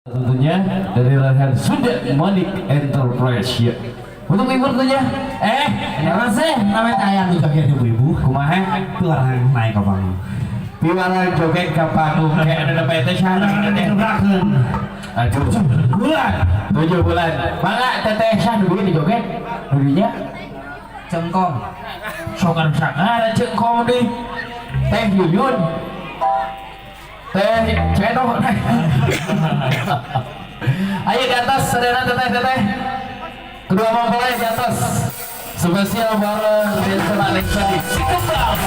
Tentunya dari rangkaian Sunda Manik Enterprise ya. Untuk ibu tentunya, Kenapa sih namanya tayang joget ibu-ibu? Kumaha? Piwarang naik ke panggung. Piwarang joget ke panggung kayak ada PT sana. Gebrakeun. Aduh, Bulan. 7 bulan. Mangga teteh sah dulu di joget. Dulunya Cengkong. Sokan sangara cengkong deh. Teh Yuyun. Teh Cedok. Ayo di atas saudara teteh-teteh. Kedua mempelai di atas. Spesial bareng Desa Alexa di Sikembang.